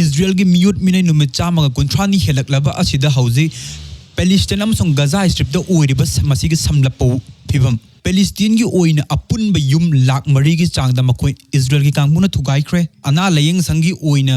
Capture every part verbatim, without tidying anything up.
ꯏꯁꯔꯦꯜꯒꯤ ꯃꯤꯑꯣꯠ ꯃꯤꯅꯩ ꯅꯨꯃꯤꯠ ꯆꯥꯝꯃꯒ ꯀꯨꯟꯊ꯭ꯔꯥꯅꯤ ꯍꯦꯜꯂꯛꯂꯕ ꯑꯁꯤꯗ ꯍꯧꯖꯤꯛ ꯄꯦꯂꯤꯁꯇꯥꯏꯟ ꯑꯃꯁꯨꯡ ꯒꯖꯥ ꯁ꯭ꯇ꯭ꯔꯤꯞꯇ ꯑꯣꯏꯔꯤꯕ ꯁ-, ꯃꯁꯤꯒꯤ ꯁꯝꯂꯞꯄ ꯐꯤꯕꯝ꯫ ꯄꯦꯂꯤꯁꯇꯤꯟꯒꯤ ꯑꯣꯏꯅ ꯑꯄꯨꯟꯕ ꯌꯨꯝ ꯂꯥꯈ ꯃꯔꯤꯒꯤ ꯆꯥꯡꯗ ꯃꯈꯣꯏ ꯏꯁꯔꯦꯜꯒꯤ ꯀꯥꯡꯕꯨꯅ ꯊꯨꯒꯥꯏꯈ꯭ꯔꯦ꯫ ꯑꯅꯥ ꯂꯥꯌꯦꯡ ꯁꯪꯒꯤ ꯑꯣꯏꯅ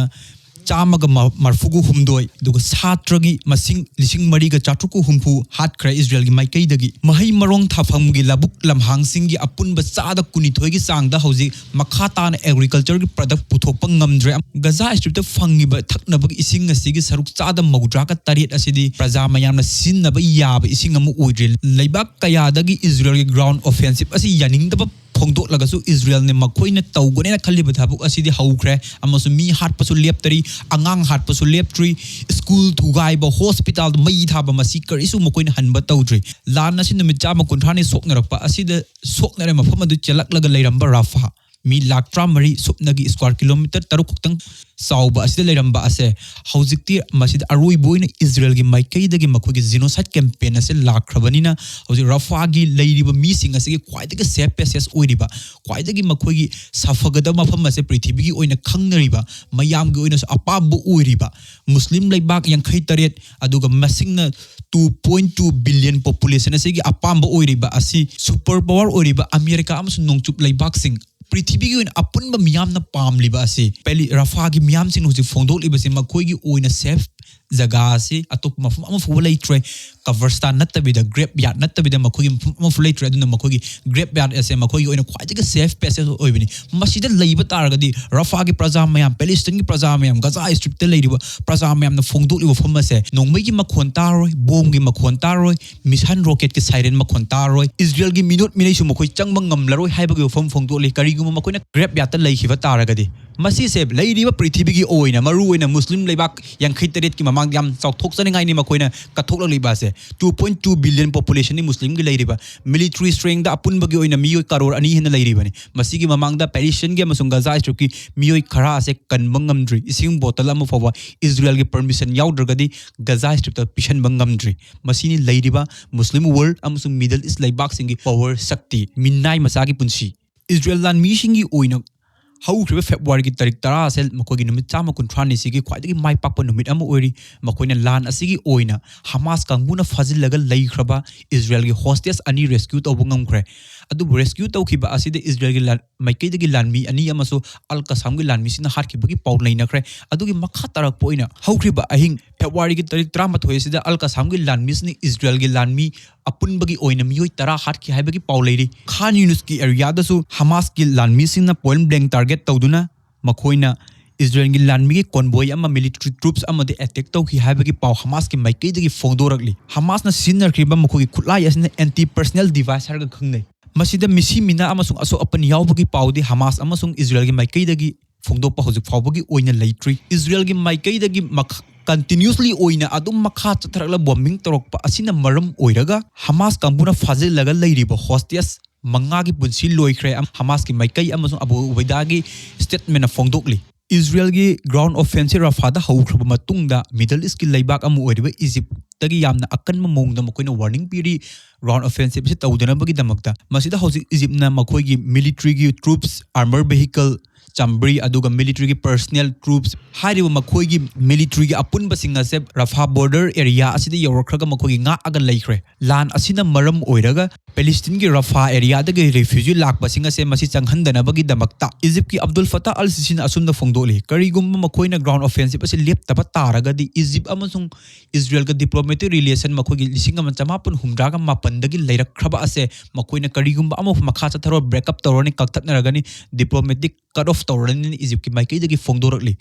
ꯆꯥꯝꯃꯒ ꯃ-, ꯃꯔꯐꯨꯒ ꯍꯨꯝꯗꯣꯏ, ꯑꯗꯨꯒ ꯁꯥꯇ꯭ꯔꯒꯤ ꯃꯁꯤꯡ ꯂꯤꯁꯤꯡ ꯃꯔꯤꯒ ꯆꯥꯇ꯭ꯔꯨꯛꯀ ꯍꯨꯝꯐꯨ ꯍꯥꯠꯈ꯭ꯔꯦ ꯏꯁꯔꯦꯜꯒꯤ ꯃꯥꯏꯀꯩꯗꯒꯤ꯫ ꯃꯍꯩ ꯃꯔꯣꯡ ꯊꯥꯐꯝꯒꯤ ꯂꯧꯕꯨꯛ ꯂꯝꯍꯥꯡꯁꯤꯡꯒꯤ ꯑꯄꯨꯟꯕ ꯆꯥꯗ ꯀꯨꯟꯅꯤꯊꯣꯏꯒꯤ ꯆꯥꯡꯗ ꯍꯧꯖꯤꯛ ꯃꯈꯥ ꯇꯥꯅ ꯑꯦꯒ꯭ꯔꯤꯀꯜꯆꯔꯒꯤ ꯄ꯭ꯔꯗꯛ ꯄꯨꯊꯣꯛꯄ ꯉꯝꯗ꯭ꯔꯦ꯫ ꯒꯖꯥ ꯁ꯭ꯇ꯭ꯔꯤꯞꯇ ꯐꯪꯉꯤꯕ ꯊꯛꯅꯕꯒꯤ ꯏꯁꯤꯡ ꯑꯁꯤꯒꯤ ꯁꯔꯨꯛ ꯆꯥꯗ ꯃꯧꯗ꯭ꯔꯥꯒ ꯇꯔꯦꯠ ꯑꯁꯤꯗꯤ ꯄ꯭ꯔꯖꯥ ꯃꯌꯥꯝꯅ ꯁꯤꯖꯤꯟꯅꯕ ꯌꯥꯕ ꯏꯁꯤꯡ ꯑꯃ ꯑꯣꯏꯗ꯭ꯔꯦ꯫ ꯂꯩꯕꯥꯛ ꯀꯌꯥꯗꯒꯤ ꯏꯁꯔꯦꯜꯒꯤ ꯒ꯭ꯔꯥꯎꯟ ꯑꯣꯐꯦꯟꯁꯤꯞ ꯑꯁꯤ ꯌꯥꯅꯤꯡꯗꯕ ꯐꯣꯡꯗꯣꯛꯂꯒꯁꯨ ꯏꯁꯔꯦꯜꯅ ꯃꯈꯣꯏꯅ ꯇꯧꯒꯅꯦꯅ ꯈꯜꯂꯤꯕ ꯊꯕꯛ ꯑꯁꯤꯗꯤ ꯍꯧꯈ꯭ꯔꯦ, ꯑꯃꯁꯨꯡ ꯃꯤ ꯍꯥꯠꯄꯁꯨ ꯂꯦꯞꯇꯔꯤ, ꯑꯉꯥꯡ ꯍꯥꯠꯄꯁꯨ ꯂꯦꯞꯇ꯭ꯔꯤ, ꯁ꯭ꯀꯨꯜ ꯊꯨꯒꯥꯏꯕ, ꯍꯣꯁꯄꯤꯇꯥꯜꯗ ꯃꯩ ꯊꯥꯕ, ꯃꯁꯤ ꯀꯔꯤꯁꯨ ꯃꯈꯣꯏꯅ ꯍꯟꯕ ꯇꯧꯗ꯭ꯔꯤ꯫ ꯂꯥꯟ ꯑꯁꯤ ꯅꯨꯃꯤꯠ ꯆꯥꯝꯃ ꯀꯨꯟꯊ꯭ꯔꯥꯅꯤ ꯁꯣꯛꯅꯔꯛꯄ ꯑꯁꯤꯗ ꯁꯣꯛꯅꯔꯦ ꯃꯐꯝ ꯑꯗꯨ ꯆꯦꯜꯂꯛꯂꯒ ꯂꯩꯔꯝꯕ ꯔꯥꯐꯥ꯫ ꯃꯤ ꯂꯥꯈ ꯇꯔꯥꯃꯔꯤ ꯁꯨꯞꯅꯒꯤ ꯁ꯭ꯀ꯭ꯋꯥꯔ ꯀꯤꯂꯣꯃꯤꯇꯔ ꯇꯔꯨꯛ ꯈꯛꯇꯪ ꯆꯥꯎꯕ ꯑꯁꯤꯗ ꯂꯩꯔꯝꯕ ꯑꯁꯦ ꯍꯧꯖꯤꯛꯇꯤ ꯃꯁꯤꯗ ꯑꯔꯣꯏꯕ ꯑꯣꯏꯅ ꯏꯁꯔꯦꯜꯒꯤ ꯃꯥꯏꯀꯩꯗꯒꯤ ꯃꯈꯣꯏꯒꯤ ꯖꯤꯅꯣꯁꯥꯏꯠ ꯀꯦꯝꯄꯦꯟ ꯑꯁꯤ ꯂꯥꯛꯈ꯭ꯔꯕꯅꯤꯅ, ꯍꯧꯖꯤꯛ ꯔꯐꯥꯒꯤ ꯂꯩꯔꯤꯕ ꯃꯤꯁꯤꯡ ꯑꯁꯤꯒꯤ ꯈ꯭ꯋꯥꯏꯗꯒꯤ ꯁꯦꯐ ꯄꯦꯁꯦꯖ ꯑꯣꯏꯔꯤꯕ, ꯈ꯭ꯋꯥꯏꯗꯒꯤ ꯃꯈꯣꯏꯒꯤ ꯁꯥꯐꯒꯗꯕ ꯃꯐꯝ ꯑꯁꯦ ꯄ꯭ꯔꯤꯊꯤꯕꯤꯒꯤ ꯑꯣꯏꯅ ꯈꯪꯅꯔꯤꯕ, ꯃꯌꯥꯝꯒꯤ ꯑꯣꯏꯅꯁꯨ ꯑꯄꯥꯝꯕ ꯑꯣꯏꯔꯤꯕ ꯃꯨꯁꯂꯤꯝ ꯂꯩꯕꯥꯛ ꯌꯥꯡꯈꯩ ꯇꯔꯦꯠ, ꯑꯗꯨꯒ ꯃꯁꯤꯡꯅ two point two billion population ꯑꯁꯤꯒꯤ ꯑꯄꯥꯝꯕ ꯑꯣꯏꯔꯤꯕ ꯑꯁꯤ ꯁꯨꯄꯔ ꯄꯥꯋꯔ ꯑꯣꯏꯔꯤꯕ ꯑꯃꯦꯔꯤꯀꯥ ꯑꯃꯁꯨꯡ ꯅꯣꯡꯆꯨꯞ ꯂꯩꯕꯥꯛꯁꯤꯡ, ꯄ꯭ꯔꯤꯊꯤꯕꯤꯒꯤ ꯑꯣꯏꯅ ꯑꯄꯨꯟꯕ ꯃꯤꯌꯥꯝꯅ ꯄꯥꯝꯂꯤꯕ ꯑꯁꯤ ꯄꯦꯂꯤ-, ꯔꯐꯥꯒꯤ ꯃꯤꯌꯥꯝꯁꯤꯡꯅ ꯍꯧꯖꯤꯛ ꯐꯣꯡꯗꯣꯛꯂꯤꯕꯁꯤ ꯃꯈꯣꯏꯒꯤ ꯑꯣꯏꯅ ꯁꯦꯐ ꯖꯒꯥ ꯑꯁꯤ ꯑꯇꯣꯞꯄ ꯃꯐꯝ ꯑꯃꯐꯥꯎꯕ ꯂꯩꯇ꯭ꯔꯦ꯫ ꯀꯕꯔꯁꯇꯥꯟ ꯅꯠꯇꯕꯤꯗ, ꯒ꯭ꯔꯦꯞ ꯌꯥꯔꯗ ꯅꯠꯇꯕꯤꯗ ꯃꯈꯣꯏꯒꯤ ꯃꯐꯝ ꯑꯃꯐꯥꯎ ꯂꯩꯇ꯭ꯔꯦ꯫ ꯑꯗꯨꯅ ꯃꯈꯣꯏꯒꯤ ꯒ꯭ꯔꯦꯞ ꯌꯥꯔꯗ ꯑꯁꯦ ꯃꯈꯣꯏꯒꯤ ꯑꯣꯏꯅ ꯈ꯭ꯋꯥꯏꯗꯒꯤ ꯁꯦꯐ ꯄꯦꯁꯦꯖ ꯑꯣꯏꯕꯅꯤ꯫ ꯃꯁꯤꯗ ꯂꯩꯕ ꯇꯥꯔꯒꯗꯤ ꯔꯐꯥꯒꯤ ꯄ꯭ꯔꯖꯥ ꯃꯌꯥꯝ, ꯄꯦꯂꯤꯁꯇꯤꯟꯒꯤ ꯄ꯭ꯔꯖꯥ ꯃꯌꯥꯝ, ꯒꯖꯥ ꯁ꯭ꯇ꯭ꯔꯤꯞꯇ ꯂꯩꯔꯤꯕ ꯄ꯭ꯔꯖꯥ ꯃꯌꯥꯝꯅ ꯐꯣꯡꯗꯣꯛꯂꯤꯕ ꯋꯥꯐꯝ ꯑꯁꯦ ꯅꯣꯡꯃꯩꯒꯤ ꯃꯈꯣꯟ ꯇꯥꯔꯣꯏ, ꯕꯣꯝꯒꯤ ꯃꯈꯣꯟ ꯇꯥꯔꯣꯏ, ꯃꯤꯁꯥꯏꯜ ꯔꯣꯀꯦꯠꯀꯤ ꯁꯥꯏꯔꯦꯟ ꯃꯈꯣꯟ ꯇꯥꯔꯣꯏ, ꯏꯁꯔꯦꯜꯒꯤ ꯃꯤꯅꯣꯠ ꯃꯤꯅꯩꯁꯨ ꯃꯈꯣꯏ ꯆꯪꯕ ꯉꯝꯂꯔꯣꯏ ꯍꯥꯏꯕꯒꯤ ꯋꯥꯐꯝ ꯐꯣꯡꯗꯣꯛꯂꯤ꯫ ꯀꯔꯤꯒꯨꯝꯕ ꯃꯈꯣꯏꯅ ꯒ꯭ꯔꯦꯞ ꯌꯥꯔꯗꯇ ꯂꯩꯈꯤꯕ ꯇꯥꯔꯒꯗꯤ, ꯃꯁꯤꯁꯦ ꯂꯩꯔꯤꯕ ꯄ꯭ꯔꯤꯊꯤꯕꯤꯒꯤ ꯑꯣꯏꯅ, ꯃꯔꯨꯑꯣꯏꯅ ꯃꯨꯁꯂꯤꯝ ꯂꯩꯕꯥꯛ ꯌꯥꯡꯈꯩ ꯇꯔꯦꯠꯀꯤ ꯃꯃꯥꯡꯗ ꯌꯥꯝ ꯆꯥꯎꯊꯣꯛꯆꯅꯤꯡꯉꯥꯏꯅꯤ ꯃꯈꯣꯏꯅ ꯀꯠꯊꯣꯛꯂꯛꯂꯤꯕ ꯑꯁꯦ꯫ ꯇꯨ ꯄꯣꯏꯟ ꯇꯨ ꯕꯤꯂꯤꯌꯟ ꯄꯣꯄꯨꯂꯦꯁꯟꯅꯤ ꯃꯨꯁꯂꯤꯝꯒꯤ ꯂꯩꯔꯤꯕ꯫ ꯃꯤꯂꯤꯇꯔꯤ ꯁ꯭ꯇ꯭ꯔꯦꯡꯗ ꯑꯄꯨꯟꯕꯒꯤ ꯑꯣꯏꯅ ꯃꯤꯑꯣꯏ ꯀꯔꯣꯔ ꯑꯅꯤ ꯍꯦꯟꯅ ꯂꯩꯔꯤꯕꯅꯤ꯫ ꯃꯁꯤꯒꯤ ꯃꯃꯥꯡꯗ ꯄꯦꯂꯤꯁꯇꯤꯟꯒꯤ ꯑꯃꯁꯨꯡ ꯒꯖꯥ ꯁ꯭ꯇ꯭ꯔꯤꯞꯀꯤ ꯃꯤꯑꯣꯏ ꯈꯔ ꯑꯁꯦ ꯀꯟꯕ ꯉꯝꯗ꯭ꯔꯤ꯫ ꯏꯁꯤꯡ ꯕꯣꯇꯜ ꯑꯃ ꯐꯥꯎꯕ ꯏꯁꯔꯦꯜꯒꯤ ꯄꯔꯃꯤꯁꯟ ꯌꯥꯎꯗ꯭ꯔꯒꯗꯤ ꯒꯖꯥ ꯁ꯭ꯇ꯭ꯔꯤꯞꯇ ꯄꯤꯁꯟꯕ ꯉꯝꯗ꯭ꯔꯤ꯫ ꯃꯁꯤꯅꯤ ꯂꯩꯔꯤꯕ ꯃꯨꯁꯂꯤꯝ ꯋꯥꯔꯜꯗ ꯑꯃꯁꯨꯡ ꯃꯤꯗꯜ ꯏꯁ ꯂꯩꯕꯥꯛꯁꯤꯡꯒꯤ ꯄꯥꯋꯔ ꯁꯛꯇꯤ, ꯃꯤꯅꯥꯏ ꯃꯆꯥꯒꯤ ꯄꯨꯟꯁꯤ꯫ ꯏꯁꯔꯦꯜ ꯂꯥꯟꯃꯤꯁꯤꯡꯒꯤ ꯑꯣꯏꯅ ꯍꯧꯈ꯭ꯔꯤꯕ ꯐꯦꯕ꯭ꯔꯨꯋꯥꯔꯤꯒꯤ ꯇꯥꯔꯤꯛ ꯇꯔꯥ ꯑꯁꯦ ꯃꯈꯣꯏꯒꯤ ꯅꯨꯃꯤꯠ ꯆꯥꯝꯃ ꯀꯨꯟꯊ꯭ꯔꯥꯅꯤꯁꯤꯒꯤ ꯈ꯭ꯋꯥꯏꯗꯒꯤ ꯃꯥꯏ ꯄꯥꯛꯄ ꯅꯨꯃꯤꯠ ꯑꯃ ꯑꯣꯏꯔꯤ꯫ ꯃꯈꯣꯏꯅ ꯂꯥꯟ ꯑꯁꯤꯒꯤ ꯑꯣꯏꯅ ꯍꯃꯥꯁ ꯀꯥꯡꯕꯨꯅ ꯐꯥꯖꯤꯜꯂꯒ ꯂꯩꯈ꯭ꯔꯕ ꯏꯖꯔꯦꯜꯒꯤ ꯍꯣꯁꯇꯦꯖ ꯑꯅꯤ ꯔꯦꯁꯀ꯭ꯌꯨ ꯇꯧꯕ ꯉꯝꯈ꯭ꯔꯦ꯫ ꯑꯗꯨꯕꯨ ꯔꯦꯁꯀ꯭ꯌꯨ ꯇꯧꯈꯤꯕ ꯑꯁꯤꯗ ꯏꯖꯔꯦꯜꯒꯤ ꯂꯥꯟ-, ꯃꯥꯏꯀꯩꯗꯒꯤ ꯂꯥꯟꯃꯤ ꯑꯅꯤ ꯑꯃꯁꯨ ꯑꯜ ꯀꯁꯥꯝꯒꯤ ꯂꯥꯟꯃꯤꯁꯤꯡꯅ ꯍꯥꯠꯈꯤꯕꯒꯤ ꯄꯥꯎ ꯂꯩꯅꯈ꯭ꯔꯦ꯫ ꯑꯗꯨꯒꯤ ꯃꯈꯥ ꯇꯥꯔꯛꯄ ꯑꯣꯏꯅ ꯍꯧꯈ꯭ꯔꯤꯕ ꯑꯍꯤꯡ ꯐꯦꯕ꯭ꯔꯨꯋꯥꯔꯤꯒꯤ ꯇꯥꯔꯤꯛ ꯇꯔꯥꯃꯥꯊꯣꯏ ꯑꯁꯤꯗ ꯑꯜ ꯀꯁꯥꯝꯒꯤ ꯂꯥꯟꯃꯤꯁꯤꯡꯅ ꯏꯖꯔꯦꯜꯒꯤ ꯂꯥꯟꯃꯤ ꯑꯄꯨꯟꯕꯒꯤ ꯑꯣꯏꯅ ꯃꯤꯑꯣꯏ ꯇꯔꯥ ꯍꯥꯠꯈꯤ ꯍꯥꯏꯕꯒꯤ ꯄꯥꯎ ꯂꯩꯔꯤ꯫ ꯈꯥꯟ ꯌꯨꯅꯤꯁꯀꯤ ꯑꯦꯔꯤꯌꯥꯗꯁꯨ ꯍꯃꯥꯁꯀꯤ ꯂꯥꯟꯃꯤꯁꯤꯡꯅ ꯄꯣꯏꯟꯠ ꯕ꯭ꯂꯦꯡ ꯇꯥꯔꯒꯦꯠ ꯇꯧꯗꯨꯅ ꯃꯈꯣꯏꯅ ꯏꯖꯔꯦꯜꯒꯤ ꯂꯥꯟꯃꯤꯒꯤ ꯀꯣꯟꯕꯣꯏ ꯑꯃ ꯃꯤꯂꯤꯇꯔꯤ ꯇ꯭ꯔꯨꯞꯁ ꯑꯃꯗꯤ ꯑꯦꯇꯦꯛ ꯇꯧꯈꯤ ꯍꯥꯏꯕꯒꯤ ꯄꯥꯎ ꯍꯃꯥꯁꯀꯤ ꯃꯥꯏꯀꯩꯗꯒꯤ ꯐꯣꯡꯗꯣꯔꯛꯂꯤ꯫ ꯍꯃꯥꯁꯅ ꯁꯤꯖꯤꯟꯅꯈ꯭ꯔꯤꯕ ꯃꯈꯣꯏꯒꯤ ꯈꯨꯠꯂꯥꯏ ꯑꯁꯤꯅ ꯑꯦꯟꯇꯤ ꯄꯔꯁꯅꯦꯜ ꯗꯤꯚꯥꯏꯁ ꯍꯥꯏꯔꯒ ꯈꯪꯅꯩ꯫ ꯃꯁꯤꯗ ꯃꯤꯁꯤ ꯃꯤꯅꯥ ꯑꯃꯁꯨꯡ ꯑꯁꯣꯛ ꯑꯄꯟ ꯌꯥꯎꯕꯒꯤ ꯄꯥꯎꯗꯤ ꯍꯃꯥꯁ ꯑꯃꯁꯨꯡ ꯏꯖꯔꯦꯜꯒꯤ ꯃꯥꯏꯀꯩꯗꯒꯤ ꯐꯣꯡꯗꯣꯛꯄ ꯍꯧꯖꯤꯛ ꯐꯥꯎꯕꯒꯤ ꯑꯣꯏꯅ ꯂꯩꯇ꯭ꯔꯤ꯫ ꯏꯖꯔꯦꯜꯒꯤ ꯃꯥꯏꯀꯩꯗꯒꯤ ꯃꯈ-, ꯀꯟꯇꯤꯅ꯭ꯌꯨꯁꯂꯤ ꯑꯣꯏꯅ ꯑꯗꯨꯝ ꯃꯈꯥ ꯆꯠꯊꯔꯛꯂ ꯕꯣꯝꯕꯤꯡ ꯇꯧꯔꯛꯄ ꯑꯁꯤꯅ ꯃꯔꯝ ꯑꯣꯏꯔꯒ ꯍꯃꯥꯁ ꯀꯥꯡꯕꯨꯅ ꯐꯥꯖꯤꯜꯂꯒ ꯂꯩꯔꯤꯕ ꯍꯣꯁꯇꯦꯖ ꯃꯉꯥꯒꯤ ꯄꯨꯟꯁꯤ ꯂꯣꯏꯈ꯭ꯔꯦ꯫ ꯑꯝ-, ꯍꯃꯥꯁꯀꯤ ꯃꯥꯏꯀꯩ ꯑꯃꯁꯨꯡ ꯑꯕꯨ ꯎꯕꯩꯗꯥꯒꯤ ꯁ꯭ꯇꯦꯠꯃꯦꯟꯅ ꯐꯣꯡꯗꯣꯛꯂꯤ꯫ ꯏꯖꯔꯦꯜꯒꯤ ꯒ꯭ꯔꯥꯎꯟ ꯑꯣꯐꯦꯟꯁꯤꯞ ꯔꯐꯥꯗ ꯍꯧꯈ꯭ꯔꯕ ꯃꯇꯨꯡꯗ ꯃꯤꯗꯜ ꯏꯁꯀꯤ ꯂꯩꯕꯥꯛ ꯑꯃ ꯑꯣꯏꯔꯤꯕ ꯏꯖꯤꯞꯇꯒꯤ ꯌꯥꯝꯅ ꯑꯀꯟꯕ ꯃꯑꯣꯡꯗ ꯃꯈꯣꯏꯅ ꯋꯥꯔꯅꯤꯡ ꯄꯤꯔꯤ꯫ ꯒ꯭ꯔꯥꯎꯟ ꯑꯣꯐꯦꯟꯁꯤꯞ ꯑꯁꯤ ꯇꯧꯗꯅꯕꯒꯤꯗꯃꯛꯇ꯫ ꯃꯁꯤꯗ ꯍꯧꯖꯤꯛ ꯏꯖꯤꯞꯅ ꯃꯈꯣꯏꯒꯤ ꯃꯤꯂꯤꯇꯔꯤꯒꯤ ꯇ꯭ꯔꯨꯞꯁ, ꯑꯥꯔꯃꯔ ꯚꯦꯍꯤꯀꯜ, ꯆꯥꯝꯃꯔꯤ, ꯑꯗꯨꯒ ꯃꯤꯂꯤꯇꯔꯤꯒꯤ ꯄꯔꯁꯅꯦꯜ ꯇ꯭ꯔꯨꯞꯁ ꯍꯥꯏꯔꯤꯕ ꯃꯈꯣꯏꯒꯤ ꯃꯤꯂꯤꯇꯔꯤꯒꯤ ꯑꯄꯨꯟꯕꯁꯤꯡ ꯑꯁꯦ ꯔꯐꯥ ꯕꯣꯔꯗꯔ ꯑꯦꯔꯤꯌꯥ ꯑꯁꯤꯗ ꯌꯧꯔꯛꯈ꯭ꯔꯒ ꯃꯈꯣꯏꯒꯤ ꯉꯥꯛꯑꯒ ꯂꯩꯈ꯭ꯔꯦ꯫ ꯂꯥꯟ ꯑꯁꯤꯅ ꯃꯔꯝ ꯑꯣꯏꯔꯒ ꯄꯦꯂꯤꯁꯇꯤꯟꯒꯤ ꯔꯐꯥ ꯑꯦꯔꯤꯌꯥꯗꯒꯤ ꯔꯤꯐ꯭ꯌꯨꯖꯤ ꯂꯥꯛꯄꯁꯤꯡ ꯑꯁꯦ ꯃꯁꯤ ꯆꯪꯍꯟꯗꯅꯕꯒꯤꯗꯃꯛꯇ ꯏꯖꯤꯞꯀꯤ ꯑꯕꯗꯨꯜ ꯐꯇꯥꯍ ꯑꯜ ꯁꯤꯁꯤꯅ ꯑꯁꯨꯝꯅ ꯐꯣꯡꯗꯣꯛꯂꯤ, "ꯀꯔꯤꯒꯨꯝꯕ ꯃꯈꯣꯏꯅ ꯒ꯭ꯔꯥꯎꯟ ꯑꯣꯐꯦꯟꯁꯤꯞ ꯑꯁꯤ ꯂꯦꯞꯇꯕ ꯇꯥꯔꯒꯗꯤ ꯏꯖꯤꯞ ꯑꯃꯁꯨꯡ ꯏꯖꯔꯦꯜꯒ ꯗꯤꯄ꯭ꯂꯣꯃꯦꯇꯤꯛ ꯔꯤꯂꯦꯁꯟ ꯃꯈꯣꯏꯒꯤ ꯂꯤꯁꯤꯡ ꯑꯃ ꯆꯃꯥꯄꯟ ꯍꯨꯝꯗ꯭ꯔꯥꯒ ꯃꯥꯄꯟꯗꯒꯤ ꯂꯩꯔꯛꯈ꯭ꯔꯕ ꯑꯁꯦ ꯃꯈꯣꯏꯅ ꯀꯔꯤꯒꯨꯝꯕ ꯑꯃ ꯃꯈꯥ ꯆꯠꯊꯔꯣꯏ, ꯕ꯭ꯔꯦꯛ ꯑꯞ ꯇꯧꯔꯅꯤ, ꯀꯛꯊꯠꯅꯔꯒꯅꯤ, ꯗꯤꯄ꯭ꯂꯣꯃꯦꯇꯤꯛ ꯀꯠ ꯑꯣꯐ ꯇꯧꯔꯅꯤꯅ" ꯏꯖꯤꯞꯀꯤ ꯃꯥꯏꯀꯩꯗꯒꯤ ꯐꯣꯡꯗꯣꯔꯛꯂꯤ꯫